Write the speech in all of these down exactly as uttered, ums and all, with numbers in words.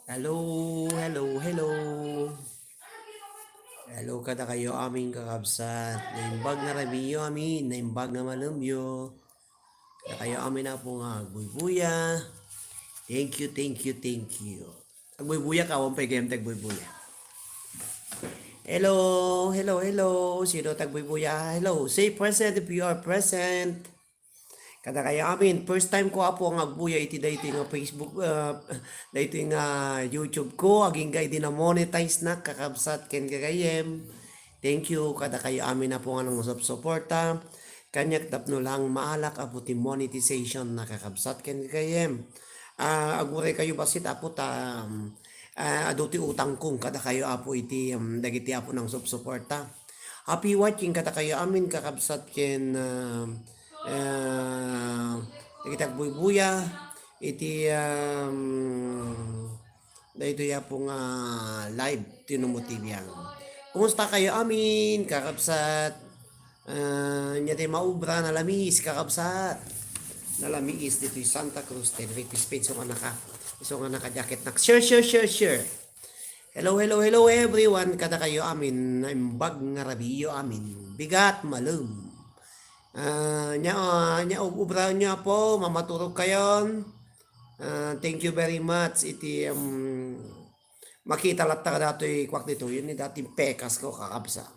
Hello, hello, hello. Hello kadakayo amin kakabsat. Naimbag nga rabiyo amin, naimbag nga malemyo. Kadakayo amin apo nga agbuybuya. Thank you, thank you, thank you. Agbuybuya ka, awan pay gayam ti agbuybuya. Hello, hello, hello. Sino ti agbuybuya? Hello, say present if you are present. Kadakayo amin, first time ko apo nga agbuya iti daytoy nga Facebook, ah, daytoy nga YouTube ko, agingga idi na-monetize na, kakabsat ken gagayem. Thank you kadakayo amin apo nga nangsuporta. Kaniak tapno lang maalak apo ti monetization na, kakabsat ken gagayem. Ah, aguray kayo bassit apo ta, um, ah, adu ti utang kong kadakayo apo iti, um, dagiti apo nangsuporta. Happy watching kadakayo amin kakabsat ken, ah, ah, dagiti agbuybuya iti, um, daytoy apo nga live ti Numo T V ang. Kumusta kayo amin, kakabsat? Ah, nia ti maubra, nalamiis, kakabsat. Nalamiis ditoy Santa Cruz, Tenerife, Spain. So nga naka, so nga naka-jacket na. Share, share, share, share. Hello, hello, hello everyone. Kadakayo amin, naimbag nga rabiyo amin. Bigat, malem. Ah, nia, ah, nia, ub-, ubraen nyo apo, mamaturog kayon. Ah, thank you very much. Iti, um, makita latta datoy kuak ditoy. Yun ni dating pekas ko, kakabsa.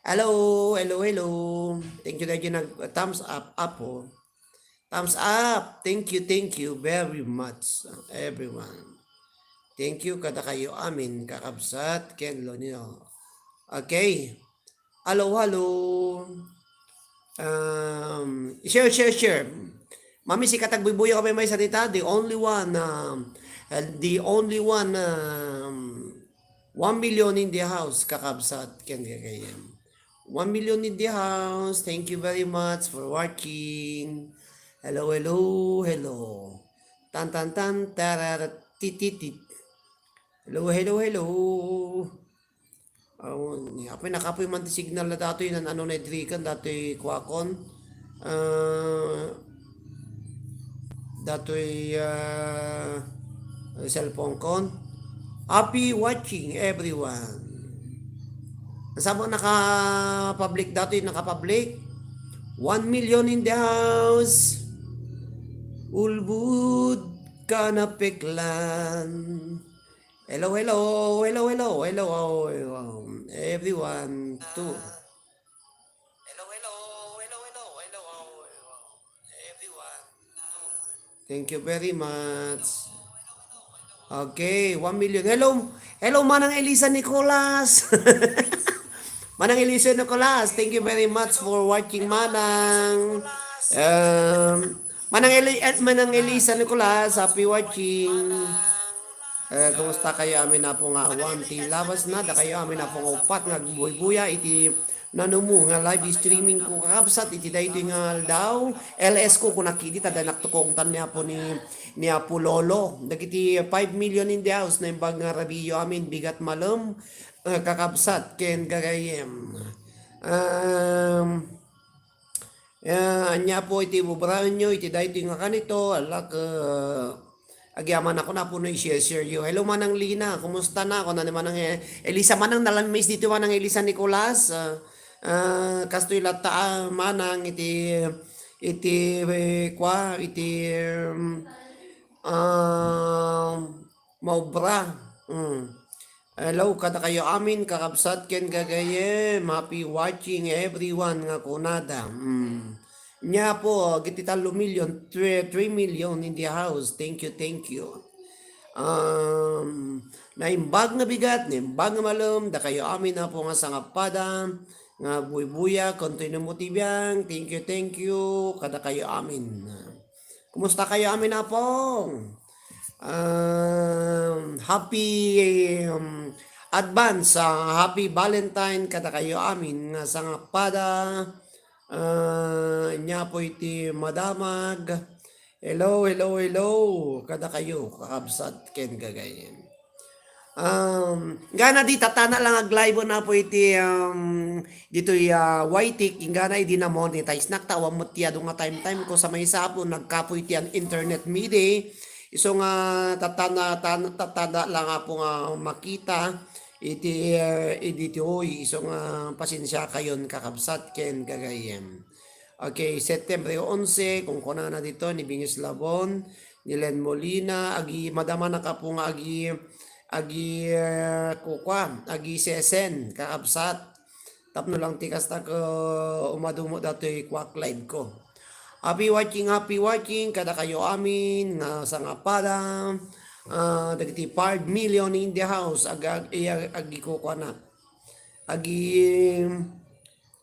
Hello, hello, hello. Thank you, dahil nag-thumbs up, apo. Thumbs up. Thank you, thank you very much, everyone. Thank you, kadakayo amin, kakabsat, ken Lonio. Okay. Hello, hello. Um, share, share, share. Mami, si Katag Buybuya ka may salita. The only one, um, uh, the only one, um, one million in the house, kakabsat, ken gagayem. One million in the house. Thank you very much for watching. Hello, hello, hello. Tan, tan, tan, tarara, ti, ti, ti. Hello, hello, hello. Aw, ni, apay, nakapoy man ti signal na datoy, nan-ano na idrikan, datoy kuakon. Ah, datoy, ah, cellphone kon. Happy watching, everyone. Saan ba naka-public datoy, naka-public? One million in the house. Ulbud ka na peklan. Hello, hello, hello, hello, hello, oh, oh, everyone, too. Hello, hello, hello, hello, hello, oh, oh, everyone, too. Thank you very much. Okay, one million. Hello, hello, Manang Elisa Nicolas. Manang Elisa Nicolas, thank you very much for watching, Manang. Um, Manang Eli-, eh, Manang Elisa Nicolas, happy watching. Eh, kumusta kayo amin apo nga awan ti labas na? Da kayo amin apo nga upat nga agbuybuya iti nanumo nga live streaming ko, kakabsat, iti daytoy nga aldaw. L S ko, kunakidi, ta danak tukong tan ni apo ni, ni apo Lolo. Dagiti five million in the house, naimbag nga rabiyo amin, bigat malem, eh, kakabsat, ken gagayem. Um, Ah, ania po iti bubraenyo iti daytoy nga kanito, alak, eh, agyamanak ko na po no i-share-share yo. Hello, Manang Lina, kumusta na? Kuna ni Manang, eh, Elisa, Manang, nalamiis dito, Manang Elisa Nicolas. Ah, ah, kastoy latta, ah, Manang, iti, iti, eh, kwa, iti, um, ah, maubra. Mm. Hello, kadakayo amin, kakabsat ken gagayem. Happy watching everyone nga kunada. Mm. Nia po, dagiti tallo million, three, three million in the house. Thank you, thank you. Um, naimbag nga bigat, naimbag nga malem, dakayo amin apo nga sangapada, nga buybuya, continue mo ti biang. Thank you, thank you, kadakayo amin. Kumusta kayo amin, Apong? Um, happy, um, advance, ah, happy Valentine kada kayo amin nga sangapada. Ah, nia po iti madamag. Hello, hello, hello. Kada kayo, kakabsat, ken gagayen. Um, gana di tatana lang ag-live na po iti, um, ditoy, ah, Y T, inggana idi na-monetize nak, ta awan met ti adu nga time-time ko sa maysa po, nagkapoy ti an internet mi di, Isu nga tatana-, tan-, tatada lang, Apo, nga makita iti, eh, iti ditoy. Isu nga pasensiakayon, kakabsat ken gagayyem. Okay, September onse, kunkunana ditoy ni Bingis Labon, ni Len Molina, agi-, madamanak, Apo, nga agi-, agi-, eh, kukua, agisesen, kakabsat. Tapno lang ti kasta, ket umadu met datoy kuak live ko. Happy watching, happy watching kadakayo amin nga sangapada, ah, dagiti five million in the house, ag-, ag-, ag-, agikukuana. Agi-,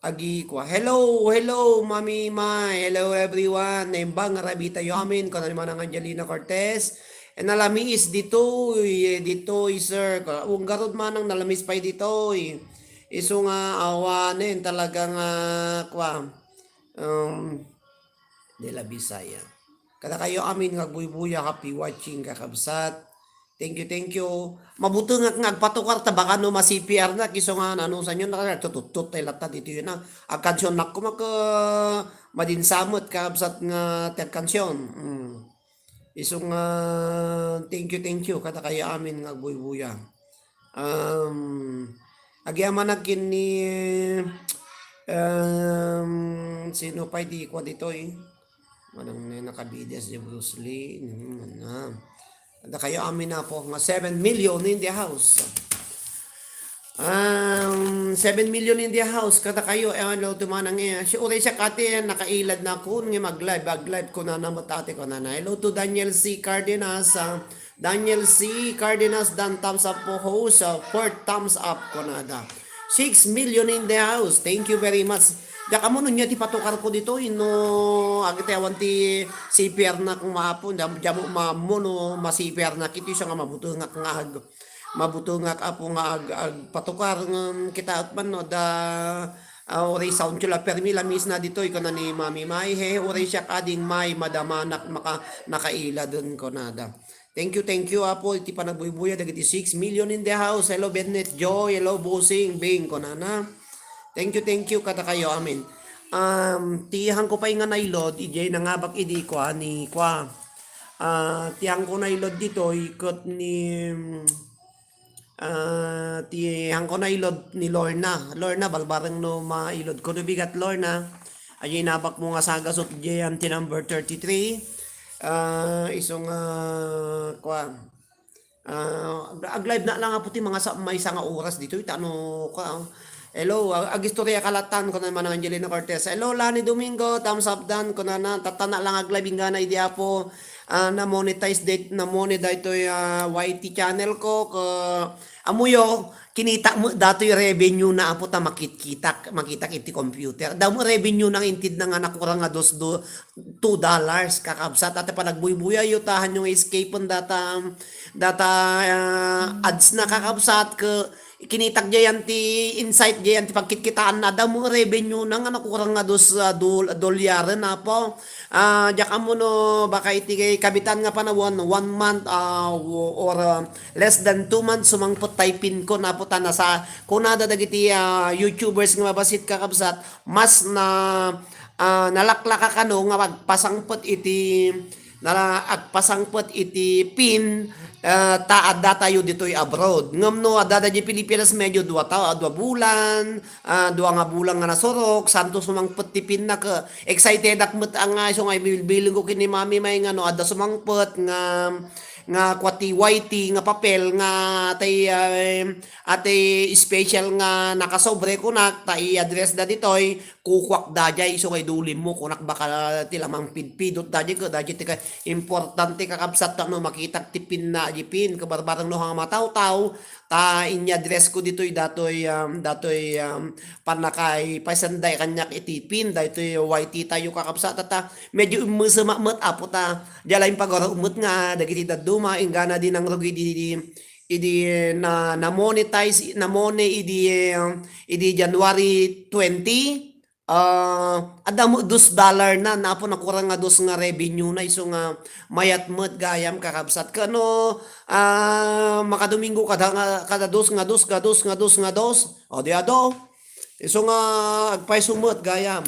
agikua. Hello, hello, Mami May. Hello, everyone. Naimbag nga rabii tayo amin, kuna ni Manang Angelina Cortez. Eh, nalamiis ditoy, ditoy, sir. Unggarud manang nalamiis pay ditoy. Isu nga awanen talaga nga, kua, um, de la Bisaya. Kadakayo amin nga agbuybuya, happy watching, kakabsat. Thank you, thank you. Mabutengak nga agpatukar ta baka no ma-C P R nak, isu nga nanusanyo, nakatututut tay latta ditoy na. Agkansionnak koma ket madinsamet, kakabsat, nga ti agkansion. Mm. Isu nga, thank you, thank you kadakayo amin nga agbuybuya. Um, agyamanak ken ni, um, sino pay di kua ditoy? Manang ne nakabides di Bruce Lee. Hmm, na. Kadakayo amin, Apo, nga seven million in the house. Um, seven million in the house, kadakayo, eh, hello to Manang, eh. Si Uray siya, Kati, eh, nakailad na ako, nga mag-live, mag-live ko na naman, ate ko na na. Hello to Daniel C. Cardenas, ah, Daniel C. Cardenas, dan thumbs up po, host, ah, four thumbs up ko na da. Six million in the house, thank you very much. Diak ammo no ania ti patukar ko ditoy, no, agitayawan ti C P R nak, Apo, diak, diak ammo maammo no ma-C P R nak iti, isu nga mabutengak nga ag-, mabutengak, Apo, nga ag-, agpatukar, ngem kitaem man, no, da, ah, uray sound ko la permi, lamiis na ditoy, kuna ni Mami May, he, uray siak ading May, madamanak, maka-, nakailaden, kuna da. Thank you, thank you, Apo, iti panagbuybuya dagiti six million in the house. Hello, Bennett Joy. Hello, Bossing Bing, kunana. Thank you, thank you, kadakayo amin. Um, ti hanko pay nga nailod, idiay nangabak idi kua ni kua. Ah, ti hanko nailod ditoy ket ni, ah, ti hanko nailod ni Lorna. Lorna, balbareng no mailod ko no bigat, Lorna. Ay, inabak mo nga sagasot diyan ti number thirty-three. Ah, isu nga, kua, ah, ag-, ag-live na lang, Apo, ti mga sa-, maysa nga oras ditoy, ta no, kua, oh. Hello, ag-, agistorya ka latan, kuna ni Manang Angelina Cortez. Hello, Lani Domingo, thumbs up dan, kunana, tatta na lang ag-live inggana idi, Apo. Ah, na-monetize dit-, na-monetize daytoy, ah, Y T channel ko, ka, amuyo, kinita mo datoy revenue na, Apo, ta makitkitak, makitak iti computer. Adda mo revenue nang intedna nga nakurang nga dos, do, two dollars, kakabsat. Ata panagbuybuyayo, ta hanyo nga escape-en data, data, ah, ads na, kakabsat, ke, kinitak diyan ti insight diyan ti pagkitkitaan na. Adda mo revenue na nga nakurang nga dos, ah, dol-, dolyaren, Apo. Ah, diak ammo no baka iti kabitan nga panawen, one month, ah, o-, or, ah, less than two months, sumangpet tay pin ko, Apo, ta nasa, kunada dagiti, ah, YouTubers nga mabassit, kakabsat, mas na, ah, nalaklaka kano nga agpasangpet iti, nala-, agpasangpet iti pin, ah, ta adda tayo ditoy abroad. Ngem no adda da di Pilipinas, medyo dua ta-, dua bulan, ah, dua nga bulan nga nasurok, santo sumangpet ti pin na ke-, excited ak met nga isu nga ibilbiling ko ken ni Mami May nga no adda sumangpet nga, nga kua ti Y T nga papel nga tay, ah, atay special nga nakasobre kunak, ta i-address da ditoy, kukuak da jay, isu nga idulim mo, kunak baka ti lamang pidpidot da jay, ke-, da jay ti ka-, importante, kakabsat, ta no makitak ti pin na, di pin, kabarbarang no nga matawtaw, ta inya-address ko ditoy, datoy, um, datoy, um, pannakaipasenday kaniak iti pin, daytoy Y T tayo, kakabsat, ta, ta medyo immesemak met, Apo, ta, di laeng pagaro met nga dagiti dadduma, inggana di nangrugi di, di, idi na, na-monetize, na-mone idi, um, idi January twenty, ah, adda mo dos dollar na, Apo, nakurang nga dos nga revenue na, isu nga mayat met gayam, kakabsat. Kano, ah, makadomingo kada nga, kada dos nga dos, nga dos, nga dos, nga dos. O, di adu. Isu nga agpayso met gayam.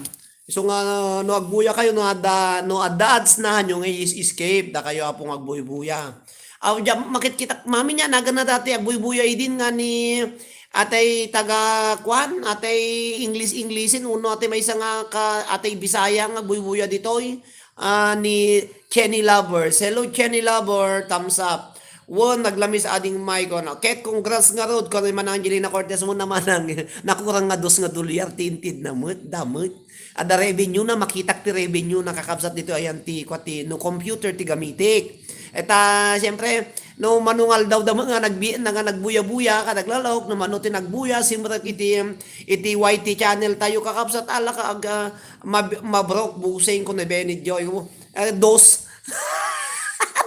Isu nga no agbuya kayo, no adda, no adda ads na, hanyo nga i-escape, dakayo apo nga agbuybuya. Aw, dia, makitkitak, mami, nia, naganna dati agbuybuya idin nga ni atay taga, kuan, atay English, Englishen, uno atay maysa nga ka, atay Bisaya nga agbuybuya ditoy, ah, ni Chenny Lovers. Hello, Chenny Lover, thumbs up. Wen, naglamis ading may, kuno. Ket congrats ngarud, kuno ni Manang Angelina Cortez mo na, Manang, nakurang nga dos nga dolyar, ti intedna met, da met. Adda revenue na, makitak ti revenue na, kakabsat, ditoy ayan ti, kua ti, no computer ti gamitik. Eta, siyempre, no manungaldaw da met nga nagbi-, nga nagbuya-buya, ka naglalaok, no mano ti nagbuya, simrek iti, iti Y T channel tayo, kakabsat, ala ka, ag-, ah, mab-, mabrok, busing, kuno Benny Joy, eh, dos.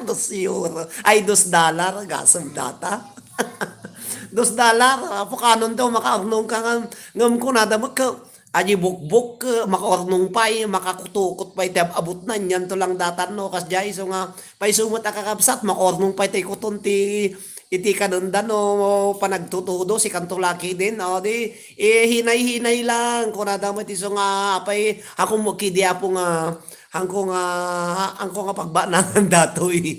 Dos euro. Ay, dos dollar. Gasem data. Dos dollar. Apo kanon daw, makaarnong ka ngam, ngam kunada mo ka, aji bukbok, eh, makaarnong pay, makakutukot pay, ti ab-, abot na, niyan to lang datan, no? Kas jay, isu nga, pay sumot a kakabsat, makaarnong pay, ti kuton, ti, iti kanenda, no, panagtutudo, si kanto laki din, o, di, eh, hinay-hinay lang, kunada mo, ti isu nga, apay, ako mo, kidi apo nga, Hangko nga, hangko nga pagbanangan datoy.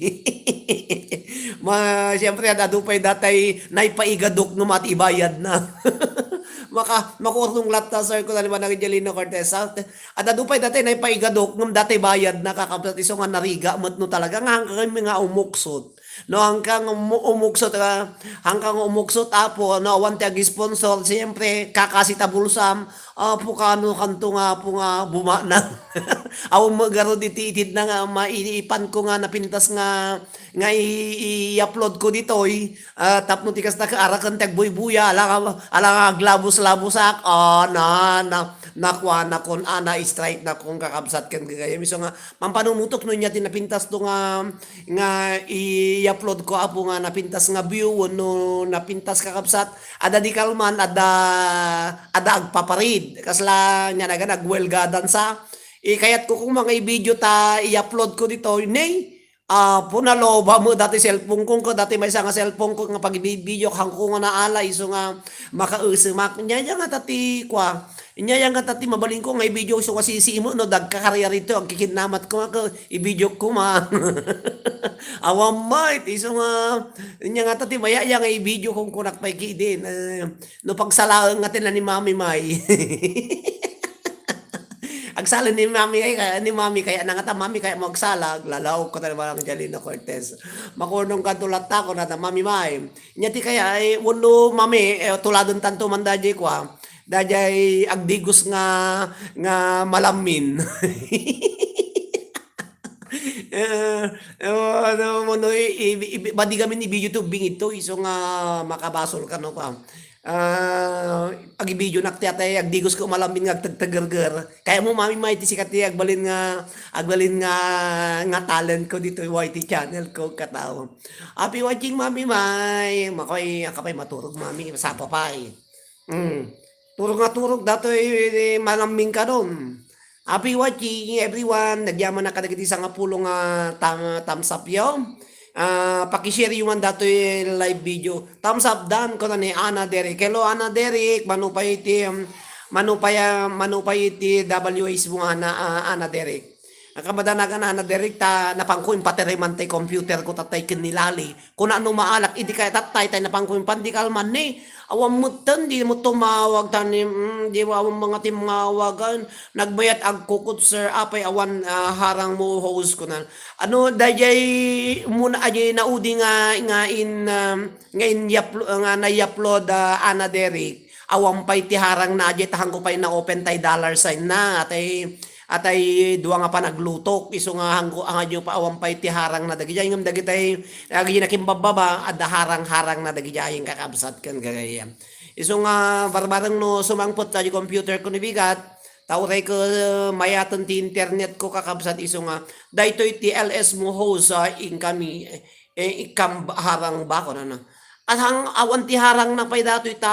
Ma-, siyempre, ad-, adu pay datay naipaigadok nga mati ibayad na. Maka-, makurong latta, sir, ko na naman ang Angelino Cortez. At, at adu pay datay naipaigadok nga datay bayad na, kakabsat, isu nga narigat met no talaga nga hanggang nga umuksot. No, hangkang umu-, umuksot, ah, hangkang umuksot, Apo, no, awan ti ag-sponsor, siyempre, kakasi ta bulsam, Apo, kano kanto nga, Apo, nga bumana. Awan magarod iti itid na nga, maipan ko nga napintas nga, nga i-, i-upload ko ditoy, ah, tapno ti kasta ka araken ti agbuybuya, ala nga, ala nga aglabos-labosak, ah, na, na, nakuana kon, ah, na-strike na kon kakabsat ken gagayam. Isu nga, Mampanumutok no ania ti napintas to nga, nga i-upload ko, Apo, nga napintas nga view wenno napintas, kakabsat, adda di kalman, adda, adda agpaparid. Kasla nia nagan agwelgadan sa. Ikayat ko kung mga i-video ta i-upload ko ditoy. Nay, Apo, naloba mo dati cellphone ko, ko dati maysa nga cellphone ko nga pag-video, hangko nga naala, isu nga makaesemak. Nia, nia nga ta ti kua, Inya yan nga ta ti mabalin ko nga i-video so nga sisiimo no dagka kariarito agkikinnamat ko nga ka i-video ko ma. Awan met, isu nga, inya nga ta ti mayaya nga i-video kong kunak pay kidin. Eh, no pagsalaen nga ti na ni Mami May. Agsala ni Mami ay, kaya ni Mami kaya na nga ta, Mami kaya mo agsala, aglalaok ko ta ni Manang Angelina Cortez. Makunong ka tulat ta ko na ta, Mami May. Nya ti kaya, eh, wenno mami, eh, tuladen tanto man dayjay kua, dayjay agdigos nga, nga malammin. Eh, eh, ano, ano, i-, i-, i-, badi kami ni video to, bingito, isu nga makabasol ka, no, kua. Ah, ag-video nak ti atay, agdigos ko malammin nga agtagtagerger. Kaya mo, Mami May, ti sikat ti agbalin nga, agbalin nga, nga talent ko dito, Y T channel ko, kataw. Happy watching, Mami May. Makoy, akapay maturog, Mami. Sapa pay. Mm. Turog nga turog, datoy, eh, malamming ka dun. Happy watching, everyone. Nagyaman na kadagiti sangapulo nga tam-, thumbs up yo. Ah, pakishare yo man datoy live video. Thumbs up dan, kuno ni Ana Derek. Hello, Ana Derek. Mano pay iti, um, mano pay, ah, mano pay iti W H mo, Ana, ah, Ana Derek. Ang kamadanagan na, Ana Derek, ta napangko impatiri man tay computer ko, tatay ken ni Lali. Kuna no maalak, idi kaya tatay, tay napangko impandikal man ni. Awan metten, di mo tumawag, tani, mm, di awan mga timawagan. Nagbayat agkukot, sir, apay awan, ah, harang mo, host ko na. Ano, dayjay muna, ajay naudi nga, nga in, um, nga in, nga na-upload, ah, Ana Derek. Awan pay ti harang na, ajay ta hangko pay na-open tay dollar sign na, tay, atay dua nga panaglutok, isu nga hangko, anga diyo pa awan pay ti harang na dagijay, ngem dagitay, dagijay nakimbabbaba, adda harang-harang na dagijay, kakabsat ken gagayam. Isu nga barbareng no sumangpet ta di computer ko ni bigat, ta uray ko mayaten ti internet ko, kakabsat, isu nga, daytoy ti L S mo host, ah, income, eh, ikam harang ba, kunana. At hang-, awan ti harang na pay datoy ta,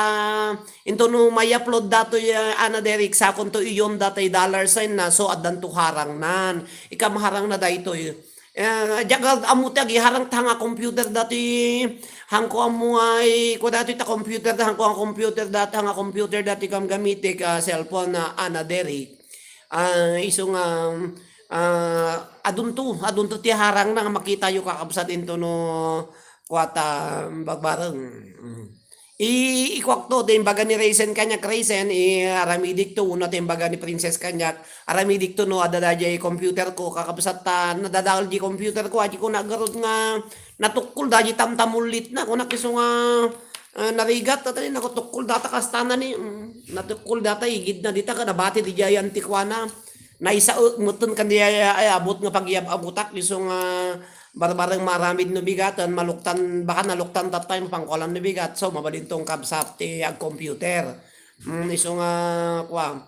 into no may upload datoy, eh, Ana Derek, sakon to iyon datay dollar sign na, so addan to harang nan. Ikam harang na daytoy. Eh, diak ammo ti agiharang ta nga computer datoy, hangko ammo nga, eh, ko datoy ta computer, hangko nga computer datoy, nga computer datoy kam gamitek, ah, cellphone na Ana Derek. Ah, isu nga, ah, adunto, adunto ti harangna nga makitayo, kakabsat, intono kuata barbareng. Mm. I-, ikuakto, ti imbaga ni Raisin kaniak, Raisin, i-, aramidikto, wenno ti imbaga ni Princess kaniak, aramidikto no adda daydiay computer ko, kakabsat, ta nadadael di computer ko, adik ko nagarud nga natukkol daydiay tamtamullitna, kunak isu nga, ah, narigat, ta, ta, natukkol data kastana ni, mm, natukkol data, igidna dita, kada bati di jayan ti kuana. Naisaek metten kan di ay, ay, abut nga pagyab-abutak, isu nga barbareng maaramid no bigaten, maluktan, baka naluktan tattay, mapangkualan no bigat. So, mabalintong kabsat ti ag-computer. Mm, isu nga, kua.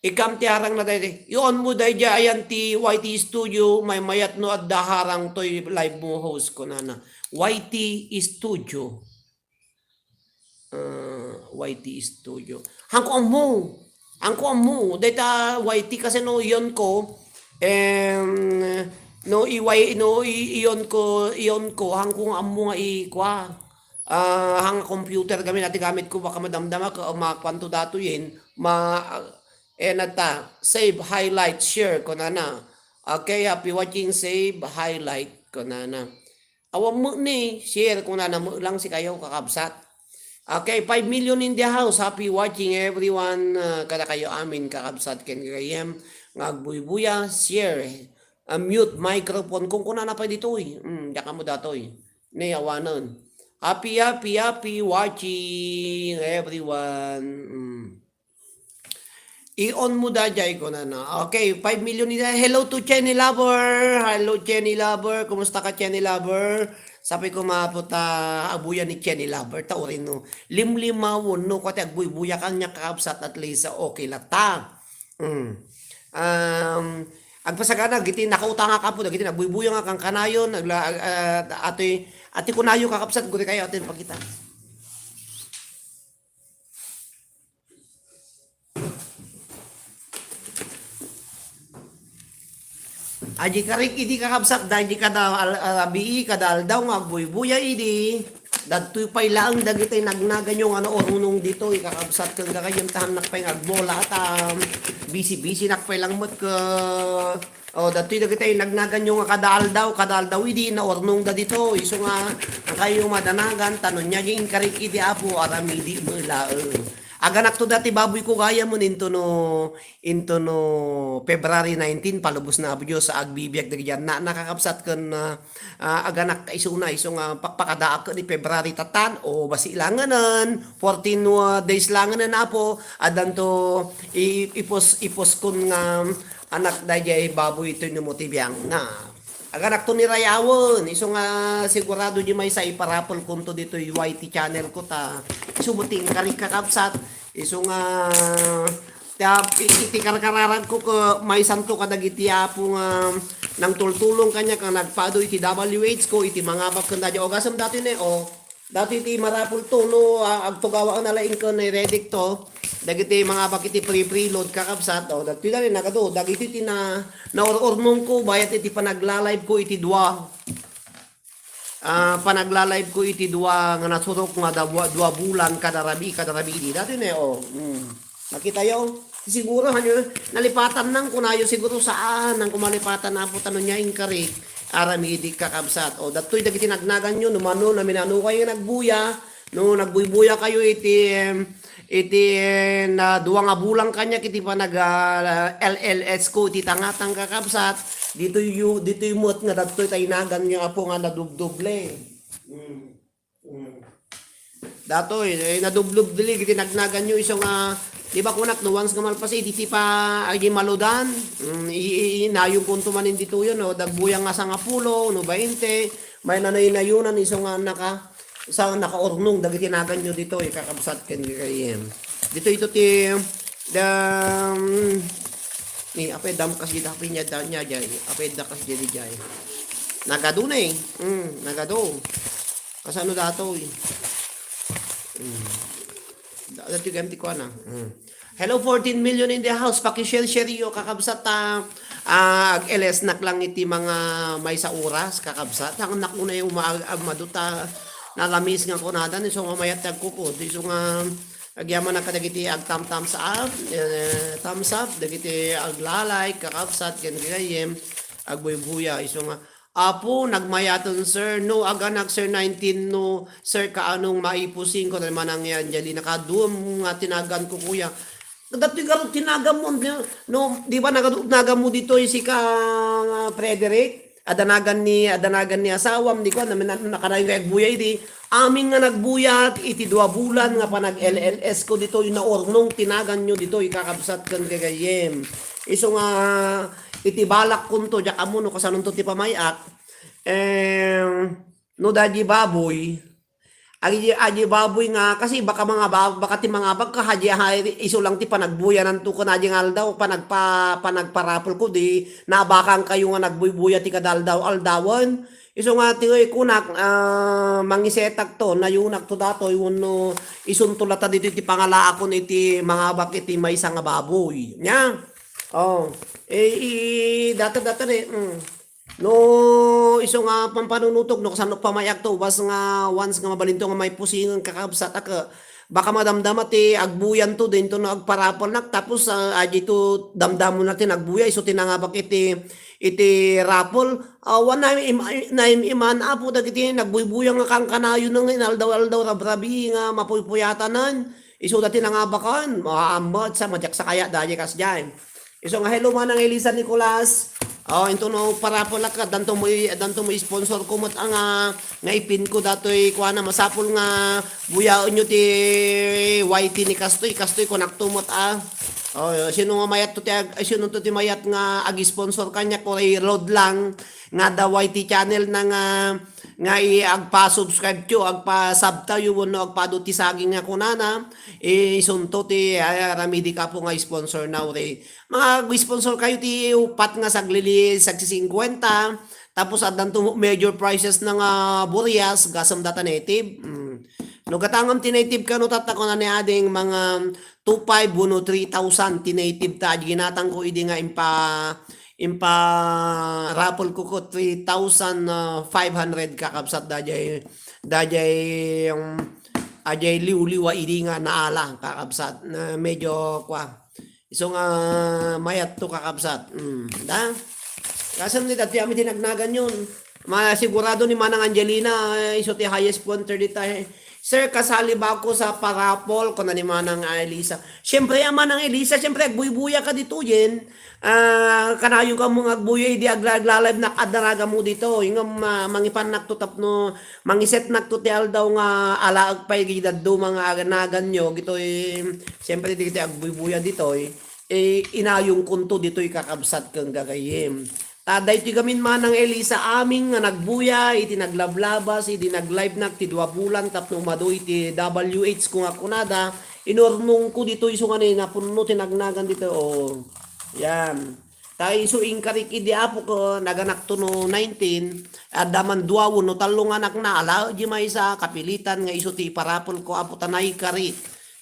Ikam ti harangna daydi. I-on mo daydi ayan ti Y T Studio, maymayat no adda harang toy live mo host kunana. Y T Studio. Ah, Y T Studio. Hanko ammo. Hanko ammo. Dayta Y T kasi no i-on ko, em, no i-, no i-, i-on ko, i-on ko, hanko nga ammo nga i-, kua. Ah, hang computer kami, dati gamit ko, baka madamdama ka, makuanto datoyen, ma-, eh, nata, save, highlight, share, kunana. Okay, happy watching, save, highlight, kunana. Awan met ni, share kunana met lang sikayo, kakabsat. Okay, five million in the house. Happy watching, everyone. Ah, kada kayo amin, kakabsat, ken gayem nga agbuybuya, share. Ah, mute microphone. Kung kunana pay ditoy. Hmm, diak ammo datoy. Ni awanen. Happy, happy, happy watching, everyone. Hmm. I-on mo daydiay, kunana. Okay, five million ida. Hello to Chenny Lover. Hello, Chenny Lover. Kumusta ka, Chenny Lover? Sapay ko maapot ta abuya ni Chenny Lover. Ta urin no. Limlimawon no. Kati agbuybuya kaniak, kakabsat, at least, okay la ta. Mm. Um, agpasagana, giti nakautangak apo, dagiti nagbuybuya nga kankanayon, nagla-, ag-, ah, atoy, ati kunayo, kakabsat, guri kayo, atoy pakita. Adi karik idi, kakabsat, daydi kada al-, ah, bii, kada aldaw nga agbuybuya idi. Dadtoy pay laeng dagiti nagnaganyo nga naurnong ditoy, kakabsat, ken gagayyem ta hannak pay nga agbola ta bisi-bisi nak pay lang met ke, o, dadtoy dagiti nagnaganyo nga kada aldaw, kada aldaw idi naurnongda ditoy. Isu nga, kayo madanagan, ta no nia di inkarik idi Apo, aramidi met laeng. Aganakto dati baboy ko gayam, into no, into no February nineteen, palubos na Apo Dios, agbibiag dagiti annak, kakabsat, ken, ah, ah, aganak isuna, isu nga pakpakadaak ni February tatan, o basi langenen, fourteen, uh, days langenen, Apo, addanto i-, ipos-, iposkon nga anak daydiay baboy toy no mo ti biangna. Aganakto ni rayawen, isu nga sigurado di maysa iparapel konto ditoy Y T channel ko ta isu met ti inkarik, kakabsat, isu nga ta, i-, iti karkararag ko ke maysanto kadagiti Apo nga nangtultulong kaniak nga nagpado iti W H ko, iti mangabak ken daydiay. O, gasem dati ne, o. Dati iti marapulto no, ah, agtugawaen a laeng ken redikto. Dagiti mangabak iti pre-preload, kakabsat. O, dati dali nagadu. Dagiti ti na, naur-urnong ko, bayat iti panagla-live ko iti dua. Ah, panagla-live ko iti dua nga nasurok nga da-, dua bulan kada rabii, kada rabii di. Dati ne, o. Mm. Makitayo? Siguro, hanyo, nalipatan nang kunayo, siguro saan nang kumalipatan, Apo, ta no nia inkarik, aramidi, kakabsat. O, datoy dagiti nagnaganyo, no mano, naminano kayo nga nagbuya, no nagbuybuya kayo iti, em, iti, eh, na dua nga bulan kaniak iti panag, ah, L L S ko iti tangatang, kakabsat, ditoy yu-, ditoy met nga datoy ta inaganyo, Apo, nga nadubdoble. Mm. Mm. Datoy, eh, nadubdob dili, iti nagnaganyo isu nga, di ba kunak, no once nga malpas, iti ti pa, agi maludan, mm, i-, i-, inayong kunto manen ditoy, no, dagbuyang nga sangapulo, no, bainte, may nanay-nayunan isu nga naka-, sa nakaurnong, dagiti naganyo ditoy, kakabsat ken gagayyem. Ditoy ito ti, the, um, eh, apay damkas di, apay nia, da-, nia, jay, apay dakas di, di, jay. Nagadu na eh. Mm, nagadu. Kasano datoy? Mm. Da-, dati gayam ti kuana. Mm. Hello, fourteen million in the house. Paki-share-share yo, kakabsat, ta, ah, ag-L S nak lang iti mga maysa oras, kakabsat. Ang anak mo na yung uma-, agmadu ta nalamis nga kunadan, isu nga mayat ti agkukod, isu nga Agyamanak kadagiti agtam-thumbs up, eh, thumbs up, dagiti agla-like, kakabsat, ken gagayyem, agbuybuya. Isu nga, "Apo, nagmayaten, sir." No, aganak, sir, nineteen, no, sir, kaanong maipusing ko, manang ni Angelina, kaduam nga tinagan ko, kuya. Dati garud tinagan mo, no, di ba, nagadu-, tinagan mo dito yung si ka, Frederick? Adanagan ni, adanagan ni asawam, di ko, na, na, nakarayo nga agbuya idi. Amin nga nagbuya iti dua bulan nga panag-L L S ko ditoy naurnong tinagan nyo ditoy kakabsat ken gagayyem. Isu nga iti balak kunto, diak ammo no kasanonto ti pamay-ak. Em, no dadi baboy, agi, agi baboy nga, kasi baka mga ba-, baka ti mga bag ka, hadi, ha, isu lang ti panagbuyanan to kun adi nga aldaw, panagpa-, panagparapol ko, di, nabakan kayo nga nagbuybuya ti kadaldaw-aldawan. Isu nga ti kunak, ah, mangisetak to, nayunak to datoy, wenno isunto lata ditoy ti pangalaakon iti mangabak iti maysa nga baboy. Nya? Oh, eh, i-, data, data ni, mm. No, isu nga pampanunutok, no, kasano pamay-ak to, ubas nga once nga mabalinto nga maipusingan kakabsat ak, baka madamdama ti agbuyan to, dinto no agparapolnak, tapos, ah, adi to damdamo na ti nagbuya, isu ti nangabak iti, iti raffle. Awan na im-, na im-, iman, apo, dagiti nagbuybuya nga kankanayon nga inaldaw-aldaw rabrabi nga mapuypuyatanan. Isu dati nangabakan, maammet sa, madiak sa kaya, dadi kas diay. Isu nga, "Hello, Manang Elisa Nicolas." Oh, into no, parapol ak, addanto mo i-, addanto mo sponsor ko met nga, nga ipin ko datoy, kuana, masapul nga buyaen nyo ti Y T ni kastoy, kastoy, kunak to met, ah. Oh, sino nga mayat to ti ag-, ay, sino to ti mayat nga ag-sponsor kanya, kuray load lang, nga da Y T channel na nga, nga i-, agpa-subscribe tayo, agpa-sub tayo, wenno agpadu ti saging nga kunana, isunto ti, ay, aramidi ka po nga sponsor na, uray. Mga sponsor kayo ti upat nga saglili, sagsisingkwenta, tapos addanto major prizes na nga burias, gasem data native. Mm. No, gatangam ti native kano tatta, kuna ni ading mga two five wenno three thousand ti native ta, ginatang ko idi nga impa-, impa-raffle ko ko three thousand five hundred kakabsat dayjay, dayjay, um, ajay liwliwa idi nga naala kakabsat. Na medyo kwa. Isu nga mayat to kakabsat. Mm, da? Kasem ni dati amin tinagnagan yun. Masigurado ni Manang Angelina, eh, isu ti highest punter dita, eh. "Sir, kasali ba ako sa parapol?" kuna ni Manang Elisa. Siyempre, a Manang Elisa, siyempre, agbuybuya ka ditoyen. Ah, kanayon ka mo nga agbuya, idi agla-, agla-live nak, adda raga mo dito. Yung, ah, mangipannak to tapno, mangisetnak to ti aldaw nga alaag pay gidaddo mga aganagan nyo. Gitoy, siyempre, di kita agbuybuya ditoy. Eh, inayong kunto ditoy kakabsat kang gagayem. Ta daytoy gamin Manang Elisa amin nga nagbuya iti naglablabas, idi nag-live nak ti dua bulan tapno umadu iti W H ko nga kunada, inurnongko ditoy isu nga ni napunno ti nagnagan ditoy, oh. Yan. Ta isu inkarik idi apo ko, naganak to no nineteen, adda man dua wenno tallo nga anak na, ala, di maysa, kapilitan nga isu ti iparapol ko, apo, ta naikari.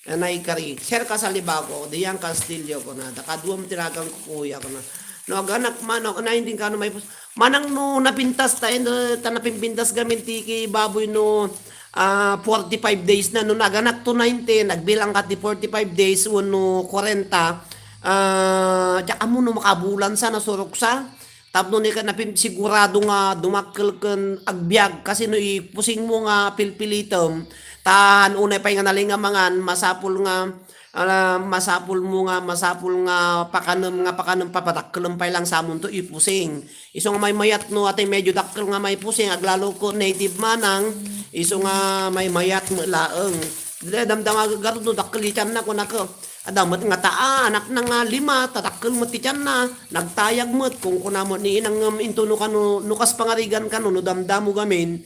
Anay kari, Sir Casalibago, Dian Castillo, kuna, da kaduam ti ragang ko, kuya, kuna. No, aganak man, no, na hindi ka no may pus-, manang no napintas ta, eh, ta napimpintas gamin ti ki baboy no, ah, forty-five days na, no, naganak to nineteen, nagbilang ka ti forty-five days, wenno kwarenta, ah, diak ammo no makabulan sa, nasurok sa, tapno ni ka napin-, sigurado nga dumakkel ken agbiag, kasi no ipusing mo nga pilpilitem, ta han unay pay nga nalinga mangan, masapul nga, ah, masapul mo nga, masapul nga pakanem, nga pakanem, papadakkelem pay lang samunto ipusing. Isu nga maymayat no, atay medyo dakkel nga maipusing, aglalo ko native manang, isu nga maymayat met laeng. Dida damdama garud no dakkel iti tianna, kunako. Adda met nga taa, anakna nga lima, ta dakkel met ti tianna, nagtayag met, kunkuna met ni inang ngem into no kano, no kas pangarigan kano, no damdamo gamin,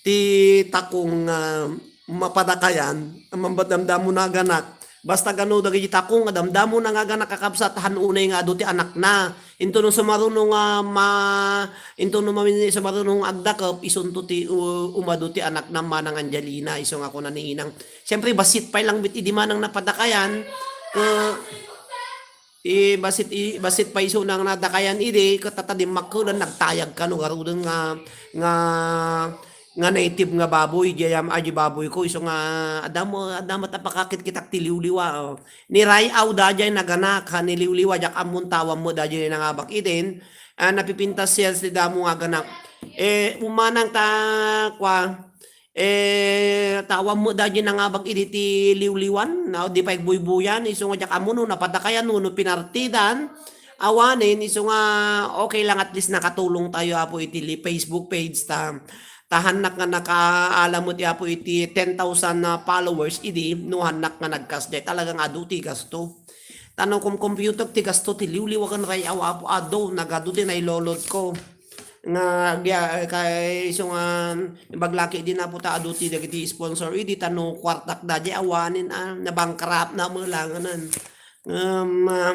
ti takong, ah, mapadakayan, mamba-, damdamo naganak. Basta gano dagiti takong nga damdamo na nga aganak kakabsat, han unay nga adu ti anakna. Into no sumaruno nga ma-, into no mamin-, sumaruno nga agdakep, isunto ti u-, umadu ti anakna manang Angelina, isu nga kuna ni inang. Siyempre, bassit pay lang bit idi manang napadakayan, ke-, i-, bassit, i-, bassit pay isu nang nadakayan idi, ket ta dimmakkelan, nagtayag kano garuden nga, nga, nga native nga baboy, diay am-, a, di baboy ko, isu nga, adda mo, adda mo ta pakakitkitak ti liwliwa, oh. Ni Ray-aw daydiay naganak, ha, ni liwliwa, diak ammon tawag mo daydiay nangabak idin, ah, napipintas sales ti damo nga aganak. Eh, umanang ta, kwa, eh, tawag mo daydiay nangabak idi ti liwliwan, na, di pay buybuyan, isu nga diak ammo no napadakayan, no, no pinartidan, awanen, isu nga, okay lang, at least nakatulong tayo, Apo, iti li-, Facebook page ta. Ta hannak nga nakaalam met, Apo, iti ten thousand na followers idi, no hannak nga nagkasdiay, talagang adu ti gasto. Ta no kumkompute ti gasto ti liwliwa ken Ray-aw, Apo, adu, nagadu ti nailolod ko. Nga, agya-, kay isu nga, ibaglaki idi, Apo, ta adu ti dagiti sponsor idi, ta no kuartak daydiay awanen, ah, nabankrupt na melanganan. Ngem, ah,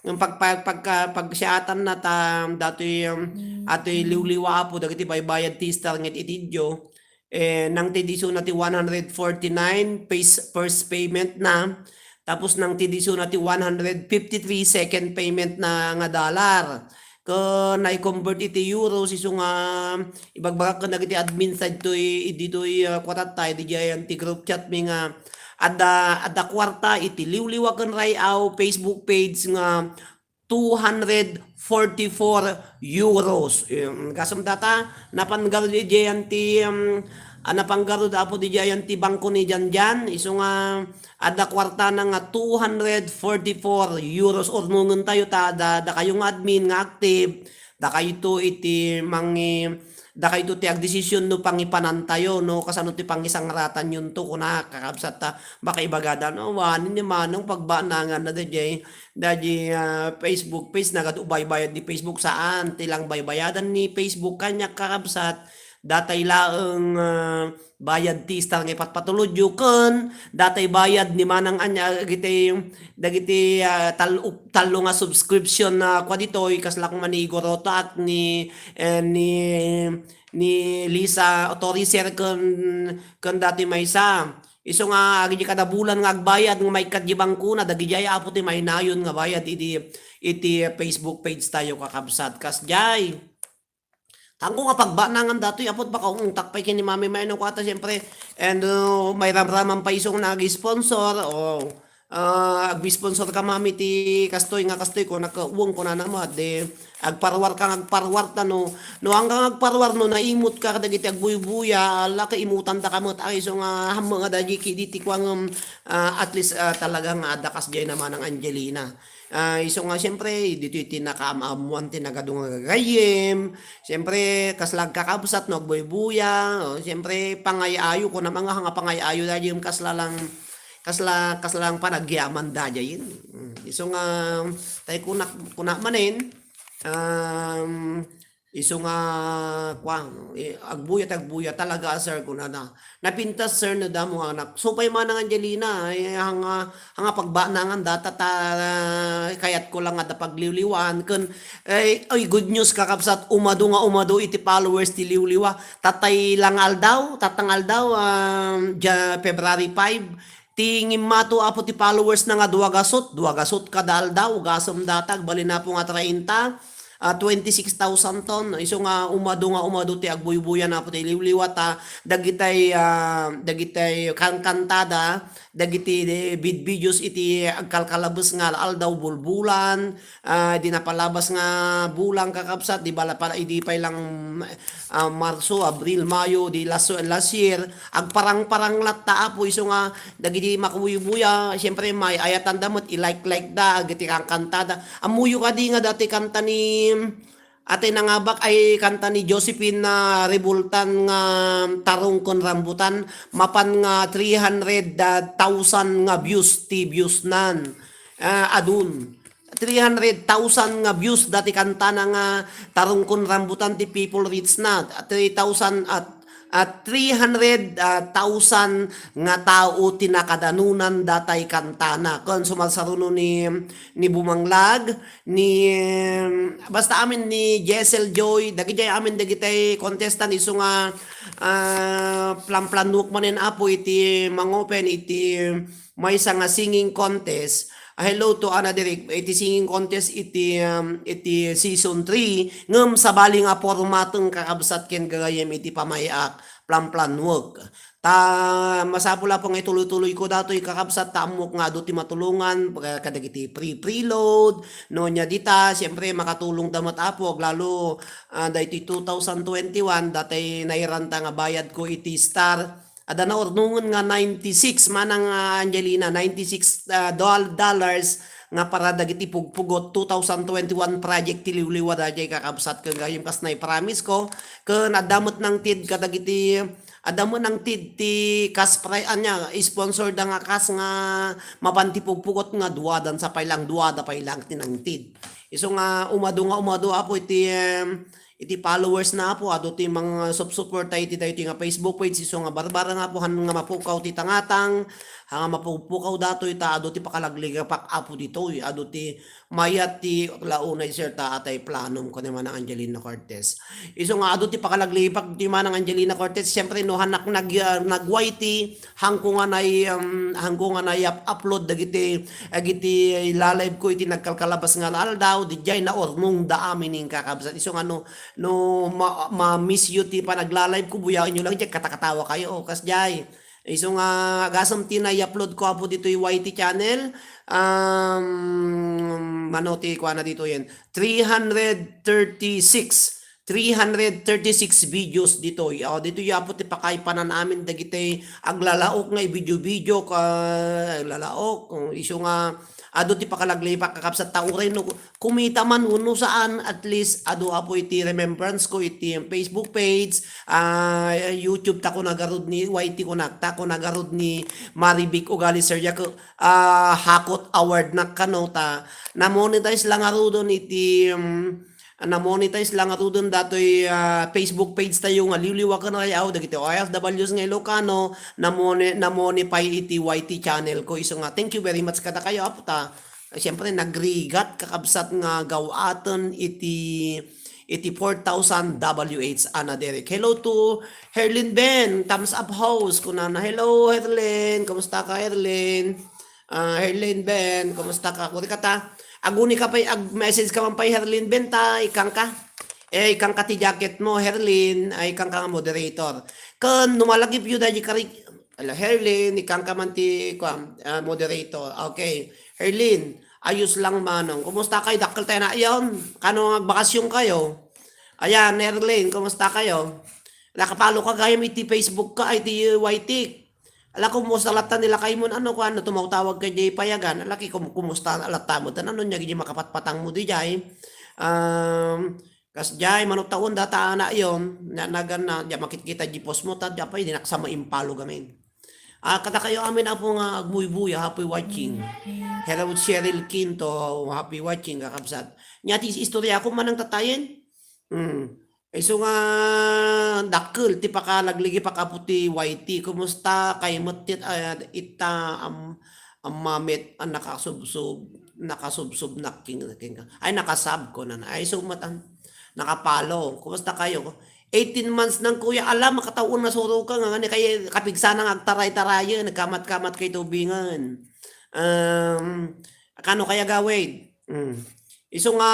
ngem pag-, pag-, pagka-, pagsiatanna ta datoy, um, atoy liwliwa, Apo, dagiti baybayad ti Stargate iti Dios, eh, nangtidisuna ti one hundred forty-nine pay-, first payment na, tapos nangtidisuna ti one hundred fifty-three second payment na nga dollar. Ken nai-convert iti euros, isu nga ibagbagak ken dagiti admin side toy, ditoy, ah, kuarta, diay ti group chat mi nga adda, adda kuarta iti liwliwa ken Ray-aw Facebook page nga two hundred forty-four euros. Em, gasem data, napan garud idiay ti, em, ah, napan garud, Apo, didiay ti bangko ni Janjan, isu nga adda kuartana nga two hundred forty-four euros. Urnongen tayo ta, da, dakayo nga admin nga active, dakayto iti mangi-, dakayto ti agdesisyon no pangipanan tayo, no kasano ti pangisangratanyon to, kuna, kakabsat, ta, baka ibagada, no, wani ni Manong pagbanangan na daydiay, daydiay, ah, Facebook page, nagadu baybayad ni Facebook, saan, ti lang baybayadan ni Facebook, kaniak, kakabsat, datay laeng, ah, bayad ti Star nga ipatpatulodyo, ken datay bayad ni Manang Anya, dagiti, dagiti, ah, tal-, up-, tallo nga subscription na kua ditoy, kasla koma ni Igor Otak, ni, eh, ni, ni Lisa Otoriser, ken, ken datoy maysa. Isu nga, agidi kada bulan nga agbayad nga maikkat di bangkona, dagidiay, Apo, ti mainayon nga bayad iti, iti Facebook page tayo, kakabsat. Kasdiay. Tanko nga pagbanangan datoy, Apo, baka umungtak pay ken ni Mami May, no, kuata, siyempre. And, uh, may ramraman pa isu nga nag-sponsor, o, ah, ag-sponsor ka, Mami, ti kastoy nga kastoy ko, nakaawang ko na naman, de, agparwar ka, agparwar ta, no. No, hanggang agparwar, no, naimot ka kadagiti agbuybuya, ala, kaimutan da ka met, ay, isu nga, hammo nga dagi, kidi ti kuang, um, ah, at least, ah, talaga nga adda kasdiay na Manang Angelina. Ah, isu nga, siyempre, ditoy ti nakaam-ammoan ti nagadu nga gagayyem. Siyempre, kasla agkakabsat no agbuybuya. O, siyempre, pangay-ayo, kuna nga nga pangay-ayo, daydiay kasla lang, kasla, kasla lang panagyaman, daydiay. Mm, isu nga, tay kunak-, kuna manen, um, Isu nga, kua, eh, agbuya ti agbuya talaga, sir, kunana. Napintas, sir, no damo nga anak. Supay Manang Angelina, eh, hanga, hanga pagbanangan data ta, kayat ko lang nga da pagliwliwaan. Ken, eh, ay, good news, kakabsat, umadu nga umadu iti followers ti liwliwa. Tatay lang aldaw, tatang aldaw, ah, ja-, February five, ti ngimmato, Apo, ti followers na nga dua gasut, dua gasut kada aldaw, gasem data, agbalin, Apo, nga treinta, ah, twenty-six thousand ton. Isu nga umadu nga umadu ti agbuybuyan, Apo, ti liwliwa ta, dagitay, ah, dagitay kankantada, dagiti vid-, videos iti agkalkalabes nga aldaw, bulbulan, ah, di napalabas nga bulan, kakabsat, di bala pala, idi pay lang, ah, Marso, Abril, Mayo, di last, last year, agparang-parang latta, Apo, isu nga dagiti makuybuya, siyempre, may ayatan da met, i-like-like da, agiti kankantada. Ammoyo kadi nga dati kanta ni, atay nangabak ay kanta ni Josephine na Revoltan nga Tarong ken Rambutan, mapan nga three hundred thousand nga views ti views nan. Ah, adun. Three hundred thousand nga views dati kantana nga Tarong ken Rambutan ti people reach na. Three thousand at, at three hundred, ah, thousand nga tao ti nakadanunan datay kantana. Ken sumarsaruno ni, ni Bumanglag, ni, basta amin ni Jessel Joy, dagidiay amin dagitay contestant isu nga, ah, plan-planuak manen, Apo, iti mangopen iti maysa nga singing contest, Ah, hello to Ana Direk. Iti singing contest iti, um, iti season three, ngem sabali nga formateng kakabsat ken gagayem iti pamay-ak, plan-plan work. Ta masapul, Apo, nga ituloy-tuloy ko datoy, kakabsat, ta ammok nga adu ti matulongan, ka-, kadagiti pre-, preload, no, nya dita, siyempre, makatulong da met, Apo, aglalo, ah, daytoy two thousand twenty-one, datay nairanta nga bayad ko iti Star, adda naurnongen nga ninety-six, manang, ah, Angelina, ninety-six, ah, dol-, dollars nga para dagiti pugpugot, two thousand twenty-one project ti liwliwa daydiay, kakabsat, ken gayem kas naipromise ko, ken adda met nangted kadagiti, adda met nangted ti cash prize, ania, sponsor da nga cash nga mapan ti pugpugot nga dua dansa pay lang, dua da pay lang ti nangted. Isu nga umadu nga umadu, Apo, iti, em, iti followers na, Apo, adu ti mga sup-, suporta iti daytoy nga Facebook page, isu nga barbareng, Apo, han nga mapukaw ti tangatang, ha nga mapupukaw datoy ta adu ti pakalaglegepak, Apo, ditoy, adu ti mayat ti launay, sir, ta atay planom, kuan ni Manang Angelina Cortez. Isu nga adu ti pakalaglegepak ti Manang Angelina Cortez, siyempre, no, hanak nag-, ah, nag-Y T, hangko nga nay-, um, hangko nga nayap-upload dagiti, dagiti live ko iti nagkalkalabas nga aldaw, didiay naurnong da amin ing kakabsat. Isu nga no, no ma-, ma-miss you ti panagla-live ko, buyaenyo lang diay, katakatawa kayo, o, kasdiay. Isu nga agasem ti nai-upload ko, Apo, ditoy Y T channel, um, mano ti kuana ditoyen, three hundred thirty-six. Three hundred thirty-six videos ditoy. O, ditoy, Apo, ti pakaipanan amin dagiti aglalaok nga i-video-video ka, aglalaok. O, isu nga adu ti pakalaglegepak, kakabsat, ta uray no kumita man wenno saan, at least adu, Apo, iti remembrance ko iti Facebook page, ah, YouTube ta ko nagarud ni Y T ko nagta ko nagarud ni Marivic Ugali Sergio, ah, Hakot Award na kano ta na-monetize lang ngaruden iti, um, na-monetize lang ngaruden datoy, ah, Facebook page tayo nga liwliwa ken ay-aw dagiti O F Ws nga Ilocano, namone-, namone pay iti Y T channel ko. Isu nga, thank you very much kadakayo, Apo, ta, siyempre, nagrigat, kakabsat, nga gaw-aten iti, iti four thousand W H, Ana Derek. Hello to Herlin Ben, thumbs up house, kunana. Hello, Herlin. Kumusta ka, Herlin? Ah, Herlin Ben, kumusta ka? Kuri ka ta. Aguni ka pay, ag-message ka man pay, Herlin Ben, ta ikkan ka. Eh, ikkan ka ti jacket mo, Herlin. Ay, ikkan ka nga moderator. Ken no malagipyo daydi kari-, ala, Herlin, ikkan ka man ti, kuan, ah, moderator. Okay. Herlin, ayos lang manong. Kumusta kayo? Dakkel tayo na iyon. Kano nga bakasyon kayo? Ayan, Herlin, kumusta kayo? Nakapalo ka gayam iti Facebook ka, ay, iti Y T. Ala, kumusta latta ni lakay mo, ano, kuan, no, tumawtawag ka diay payagan. Ala, ki-, kum-, kumusta latta mo, tan, ano, nya, di makapatpatang mo, di, jay. Um, kas, jay, mano taon, data, ana, yon, na, nagan na, di, makitkita, di post mo, ta, di, apay, di nakasama impalo gamin. Ah, kada kayo amin, Apo, nga agmuybuya, happy watching. Hello, Cheryl Quinto, happy watching, kakabsat. Nya, ti istorya ko, manang tatayen. Hmm. Isu nga dakkel ti pakalaglegepak, Apo, ti Y T. Kumusta? Kaymet ti, ah, ita, am-, ammamit a nakasubsob, nakasubsob nak king-, king-, ay, nakasub ko na na. Ay, isu met an-, nakapalo. Kumusta kayo? Eighteen months nang kuya. Ala, makataon na suro ka nga, nga ni kay kapigsana nga agtaray-tarayen, nagkamat-kamat kay tubingan. Um, kano kaya gawid? Mm. Isu nga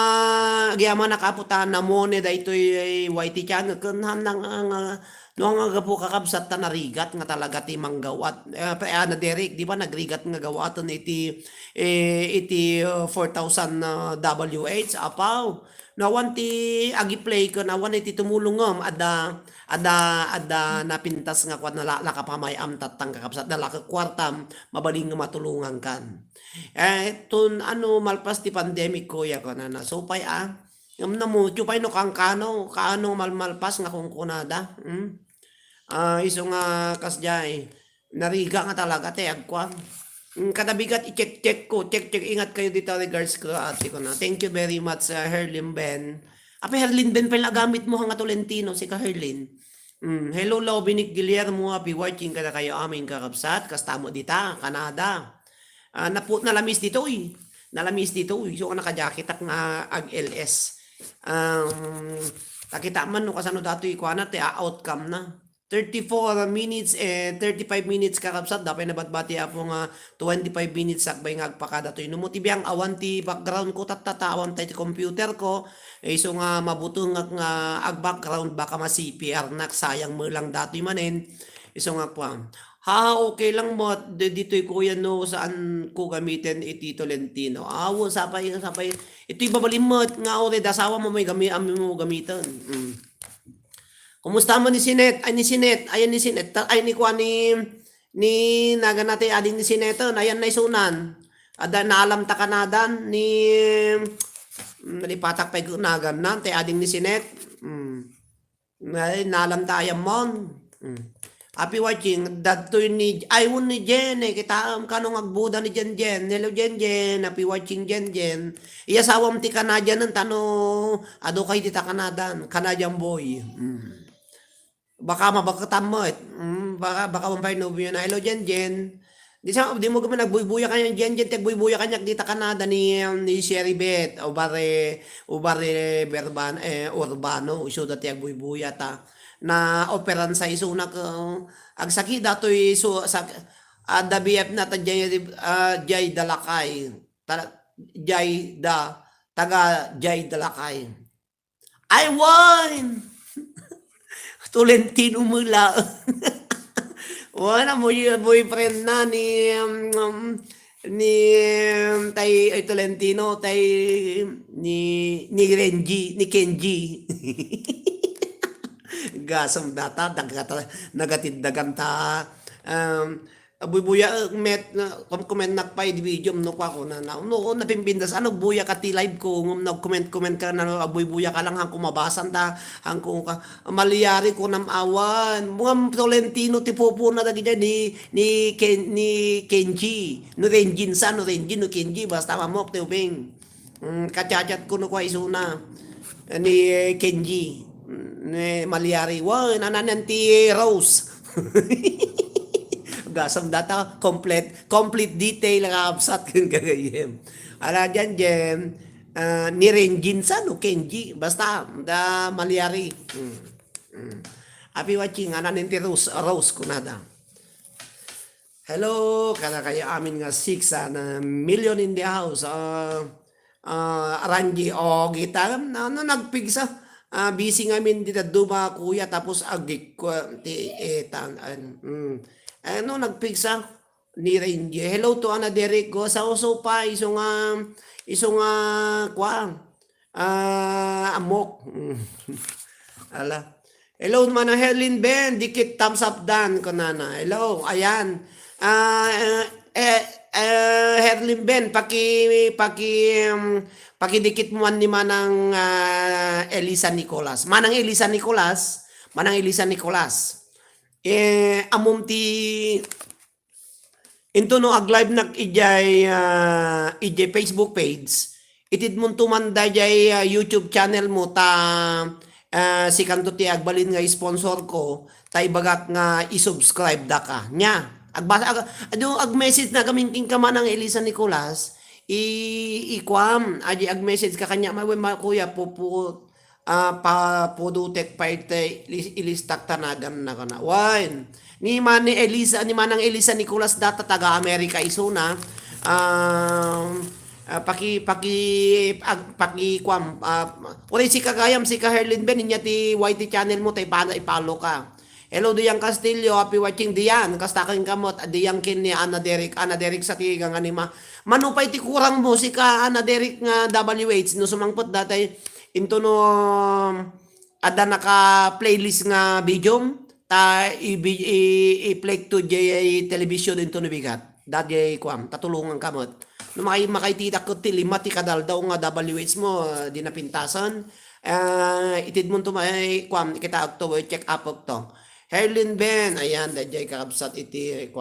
agyamanak, Apo, ta namone daytoy Y T channel ken han nga, nga, no nga gapu, kakabsat, ta narigat nga talaga ti manggaw-at, eh, pa-, Ana Derek, di ba, nagrigat nga gaw-aten iti, eh, iti, uh, four thousand, uh, W H, apaw. No awan ti agi-play ken awan iti tumulong ngem adda, adda, adda napintas nga kuan, nala-, nakapamayam tattang, kakabsat, nalaka kuartam, mabalin nga matulongan kan. Eh, ton, ano, malpas ti pandemic, kuya, kunana. So pay, ah, ngem namutyo pay no kankano, kaano malmalpas nga kunkunada. Hmm? Ah, isu nga kasdiay, narigat nga talaga ti agkuan. Hmm, kada bigat i-check-check ko, check-check, ingat kayo dita, regards ko, ate ko na. Thank you very much, ah, Herlin Ben. Ape, Herlin Ben pay la gamit mo, nga Tolentino, sika Herlin. Hmm, hello, Law Binic Guillermo, happy watching kada kayo amin, kakabsat, kasta mo dita, Canada. Ah, napu-, nalamis ditoy. Nalamis ditoy. So, naka-jacketak nga ag-L S. Um, takita man no kasano datoy kuana, ti outcome na. thirty-four minutes and thirty-five minutes, kakabsat, da pay nabatbati, Apo, nga twenty-five minutes sakbay nga agpakada toy. No mo ti biang awan ti background ko, tatta, ta awan tay ti computer ko, eh, isu nga mabutengak nga ag-background, baka ma-C P R nak, sayang met lang datoy manen. Isu nga kuan. Ha, okay lang met, di-, ditoy kuya, no, saan ko gamiten iti Tolentino. Aw, sapay, sapay. Itoy babalim met nga, ore, da asawa mo may gami-, ami mo gamiten. Mm. Kumusta mo ni Sinet? Ay, ni Sinet. Ayan ni Sinet. Ta-, ay, ni kuan ni, ni nagan na ti ading ni Sinet, oh, ayan na isunan. Adda naalam ta kanadan ni, mm, nalipatak pay nagan na, ti ading ni Sinet. Mm. Ay, naalam ta ayan mon. Mm. Happy watching. Dadtoy ni, ay, wen ni Jen, eh, kitaem, kano nga agbuda ni Jen Jen. Hello, Jen Jen. Happy watching, Jen Jen. Iya asawam ti Canadian, tano, adu kay dita Canadan. Canadian boy. Mm. Baka mabaketan met. Mm, baka, baka mampay nobyo na. Hello, Jen Jen. Di sa, di mo gamin nagbuybuya kanya, Jen Jen, ti agbuybuya kanya, dita Canada ni, um, ni Sherry Beth, Ubare, Ubare Berban, eh, Urbano, isu dati agbuybuya ta. Na operan sa isuna ko, agsaki datoy isu, sa, ah, da B F na ta, Jay, ah, Jay Dalakay. Ta-, Jay da, taga Jay Dalakay. Ay, wen! Tolentino met la. Wen, amo, boyfriend na ni, um, um, ni, um, tay, ay, Tolentino, tay, ni, ni Renji, ni Kenji. Gasam data, dagata, nagatiddagan ta. Um, Abuy-buya, eh, met, na, kom-, comment nak pay di video, no, kwa ko na, na, no, napimpintas, ano, buya ka ti live ko, ngem nag-comment-comment ka na, abuy-buya ka lang, hangko mabasan ta, hangko ka, malyari ko nam awan, ngem Tolentino ti pupuna dagiti ni, ni Ken-, ni Kenji, no Renjin sa, no Renjin, no Kenji, basta mamok ti ubing. Mm, kachat-chat ko no kwa isuna. Ni Kenji. Mm, ni Malyari. Wow, nananan ti Rose. Gasam data, complete, complete detail nga absat ken gagayem. Ala, Jen Jen, ah, ni Renjin sa, no, Kenji. Basta, da Malyari. Mm. Mm. Happy watching, ananan ti Rose, Rose kunada. Hello, kada kayo amin nga six, ah, na million in the house. Ah, ah, Ranji, o, kita, ano, nagpigsa? Ah, busy ngamin dita duma, kuya, tapos agik ko, ti, eh, tan-, an-, mm. Ano, nagpigsa? Ni Ranji. Hello to Ana Derek, go sa uso pa, iso nga, iso nga, kwa, ah, amok. Mm. Ala. Hello, Manang Herlin Ben, dikit thumbs up dan, kunana. Hello, ayan. Ah, eh, eh, eh, Herlin Ben, paki-, paki-, um, pakidikit mo man ni Manang, ah, Elisa Nicolas. Manang Elisa Nicolas, Manang Elisa Nicolas. Eh, amom ti Into no ag-live-nak idiay, ah, idiay Facebook page, itedmonto man daydiay, ah, YouTube channel mo ta, ah, sikanto ti agbalin nga sponsor ko, ta ibagak nga i-subscribe daka. Nia, agbasa, ag-, adu, ag-message na gamin kenka Manang Elisa Nicolas, i-, ikuam, adi ag-message ka kaniak, ma-, ma-, kuya, pupu-, ah, papudotek pay ti ilis-, ilistak ta naganna kana. Wen, ni Mani Elisa, ni Manang Elisa Nicolas data taga Amerika isuna. Ah, ah, paki-, paki-, ag-, paki-, kuam, ah, uray sika gayam, sika Herlin Ben, inya ti Y T channel mo, ta ipano, i-follow ka. Hello, Dian Castillo. Happy watching, Dian. Kasta kenka met, Dian ken ni Ana Derek. Ana Derek sa ti ganganima. Mano pay ti kurang mo, sika Ana Derek nga W H, no sumangpet datay into no adda naka-playlist nga video, ta i-, i-, i-play to jay television into no bigat. Daydiay kuam, tatulongan ka met. No makay-, makaititak ket ti lima ti kadaldaw nga W H mo, ah, di napintasan. Ah, itedmonto may kuam, kita agto, check up to. Herlin Ben, ayan, daydiay kakabsat iti kuan.